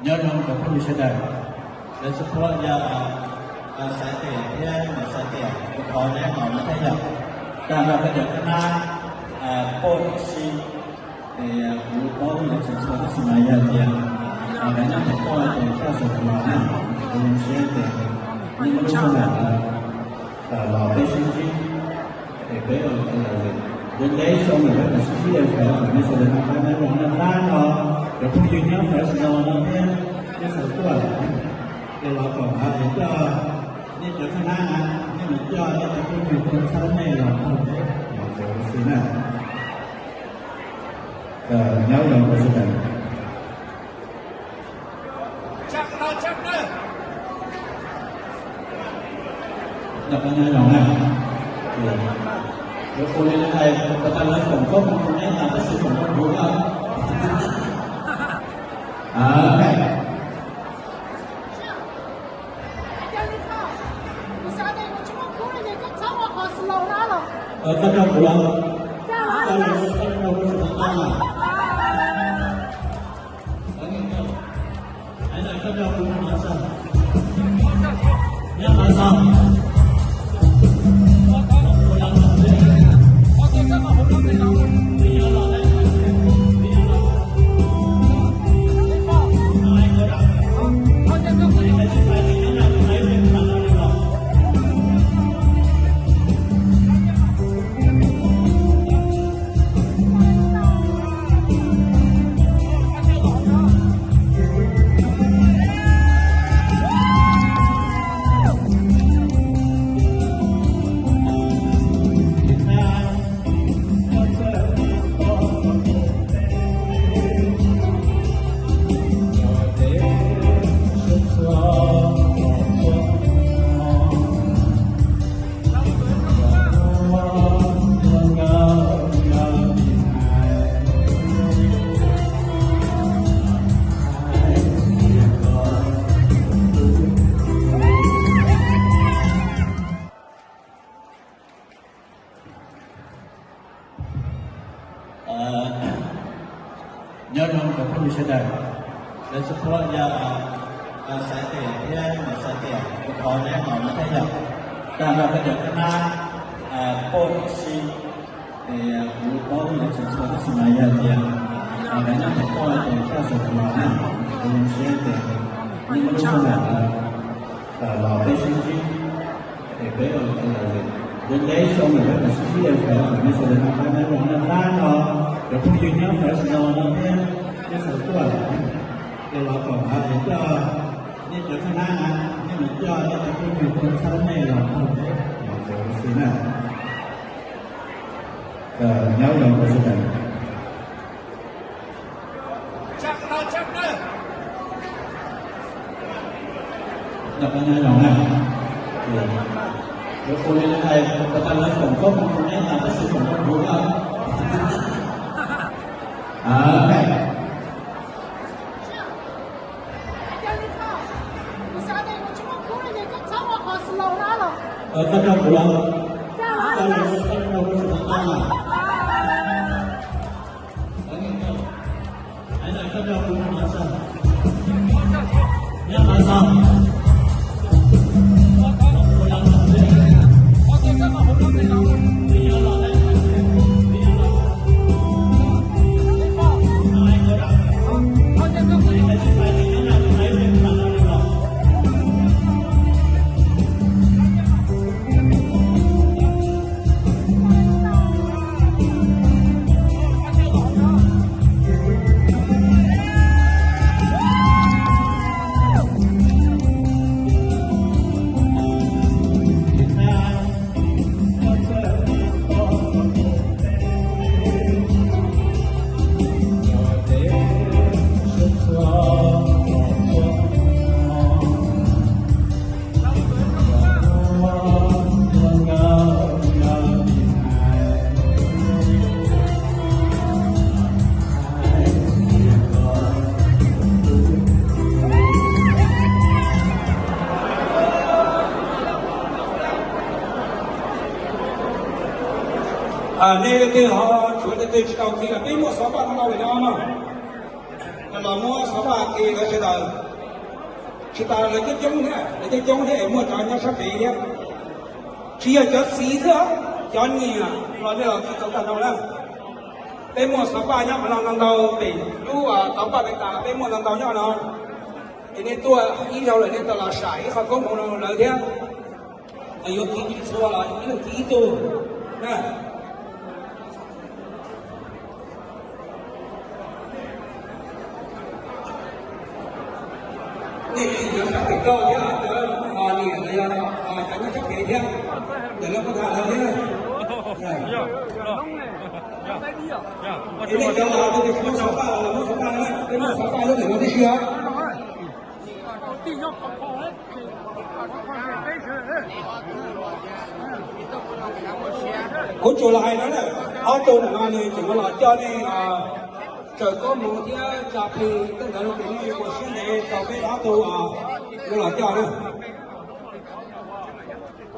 Nyob zoo cov phooj ywg sawv daws, lawv xub phob yog Xaiv Tiam thiab Nom Xaiv Tiam, kuv thov neb tos no thiab yog. Tag nrho koj cov khab nab, poj si, es kuv paub lawv tsis txhua tab sis mas yog tias lawv nyob ntawm koj ces koj sawv daws los na, kuv zoo siab tias nej muaj lub sij hawm los peb sib ntsib, es peb ua lawm, kuv ntev xyoo lawm peb mam sib ntsib, yog thaum nej sawv daws noj qab nyob zoo, noj qab no, cov phooj ywg nyob Fresno no thiab, nej sawv tuaj, ces los koom hav es coj nej cov khab nab, nej mus coj nej cov phooj ywg tuaj txhawb nej los nrog peb los txog ua si na. Nyob zoo sawv daws. Nyob zoo na. Yuav ua li hais pas tas lawv foom koob hmoov rau neb tas tab sis foom rau kuv na. Koj nrog kuv los, koj nrog kuv los. Nyob zoo cov phooj ywg sawv daws, lawv xub phob yog Xaiv Tiam thiab Nom Xaiv Tiam, kuv thov neb tos no thiab yog. Tag nrho koj cov khab nab, poj si, es kuv paub lawv tsis txhua tab sis mas yog tias lawv nyob ntawm koj ces koj sawv daws los na, kuv zoo siab tias nej muaj lub sij hawm los peb sib ntsib, es peb ua lawm, kuv ntev xyoo lawm peb mam sib ntsib, yog thaum nej sawv daws noj qab nyob zoo, noj qab no, cov phooj ywg nyob Fresno no thiab, nej sawv tuaj, ces los koom hav es coj nej cov khab nab, nej mus coj nej cov phooj ywg tuaj txhawb nej los nrog peb los txog ua si na. Nyob zoo sawv daws. Nyob zoo na. Yuav ua li hais pas tas lawv foom koob hmoov rau neb tas tab sis foom rau kuv na. Koj nrog kuv los, koj nrog kuv los. Nej leej twg ho tshuav leej twg tsis tau khi los peb muaj xov tooj no no lawm no no. Los muab xov paj ke lawv sawv daws. Tsis tas lawv coob coob thiab, lawv coob coob thiab es muaj cov nyob sab pem thiab. Tsis yog cov txiv xwb, cov niam los nej los tsis tau tag nrho na. Peb muaj xov paj nyob qhov no ntau ntau, pem lub tauv paj pem tas peb muaj ntau ntau nyob no. Ces nej tuaj ib zaug lawm nej tau los saib ib qho koob hmoov no lawm thiab. Yuav kiv tsis txhua los ib leeg kiv ib tug na. Nej tsis nyob sab pem kauj thiab, cov niam los yog cov nyob sab pem thiab, ntawm lawv kuj tham lawv thiab. Es nej cov los tus twg tsis muaj xov paj los muab xov paj na, peb muaj xov paj lub ntawm no tib si os. Kuv tsuas los hais no na, ob tug ntawm no nws tseem los coj nej tsaws koob hmoov thiab tso plig tej ntawd rau pem no, ua siab ntev rau peb ob tug los coj na.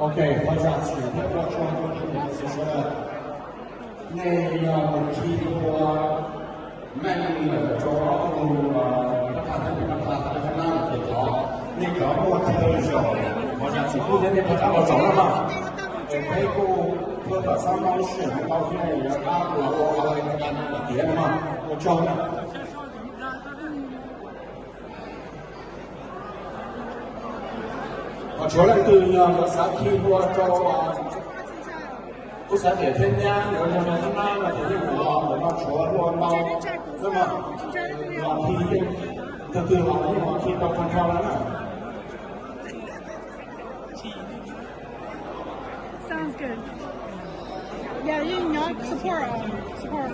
Ok, thov zam txim thiab ua tsaug rau nej cov niam txiv sawv daws. Nej yog mus khi ua meej lawm rau ob tug pab thawj hmoob pab thawj hmoob na, ces thov nej cov muaj chaw zaum, thov zam txim pub thiab nej thov zam ua tsaug na mas. Es peb kuj tuaj tom xab Hmoob sij hawm tau thiab yuav qab ua ua tiav no mas ua tsaug na. Ho tshuav leej twg yog yuav xav khi ua rau tub xav tias thiab nyab yuav yog no thiab nab no ces yeej ua ntawm no tshuav ua ntau xwb mas. Los khi yeej, tus twg los yeej ho khi tau tag nrho no na. Sounds good. Yeah, yeej nyob support, support.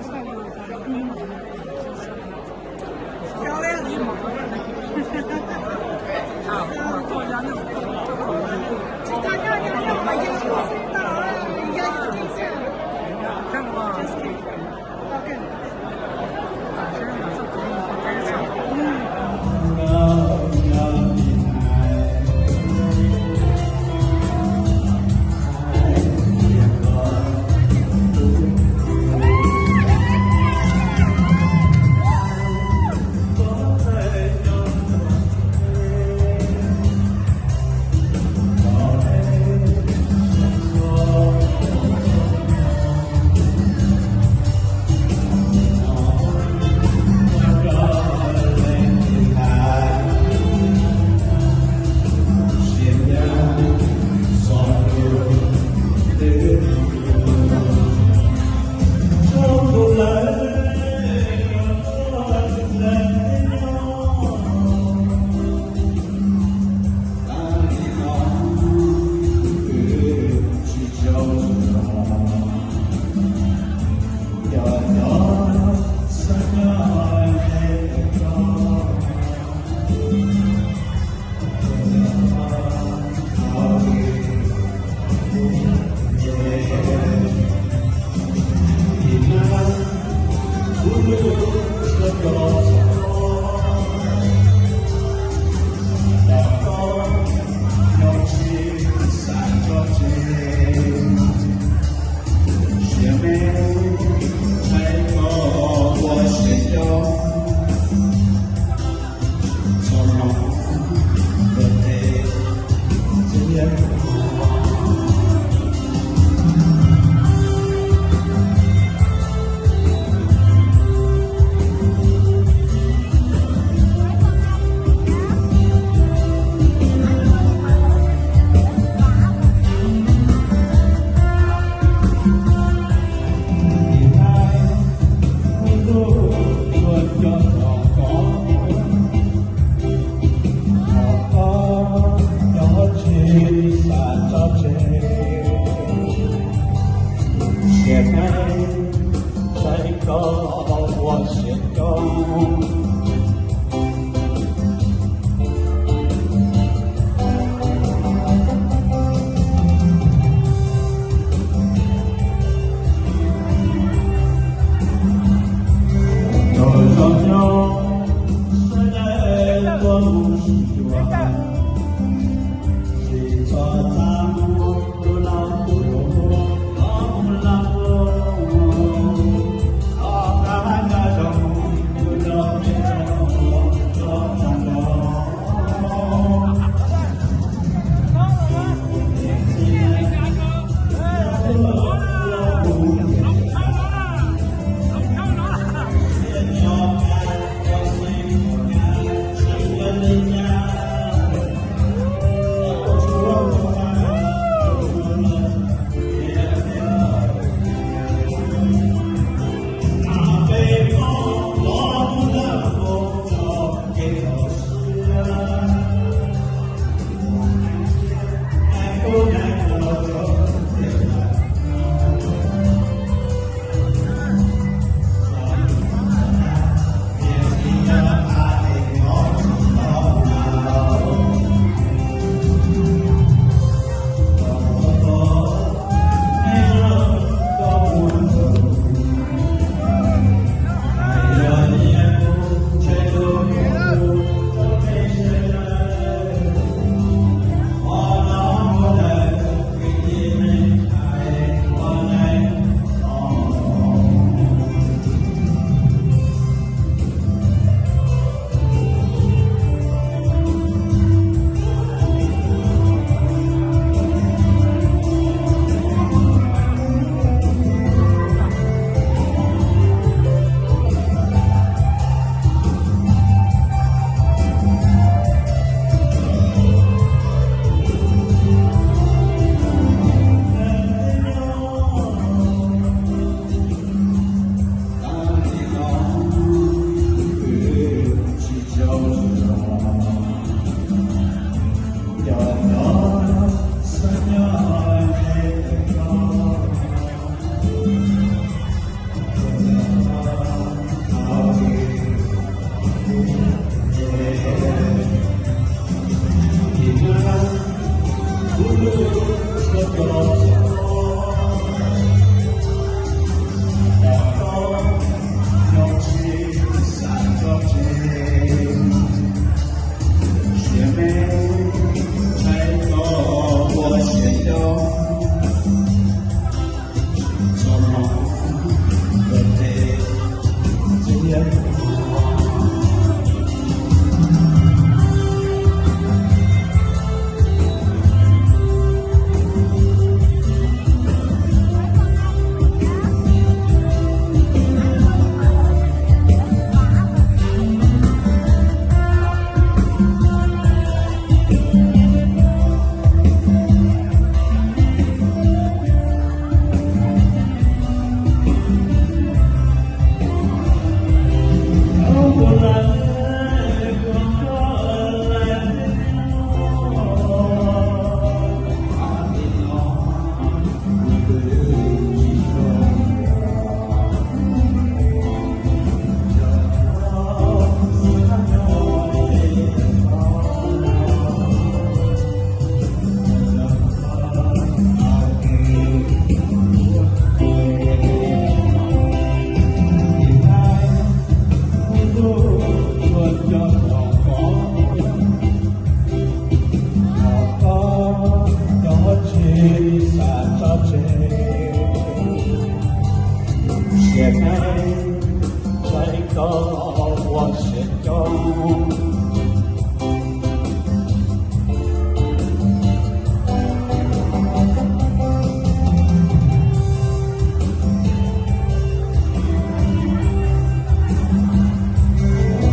Ntshai koj ua siab coob.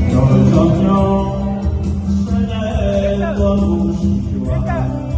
Nrog zos nyob sab nraud tuaj mus sib yuav.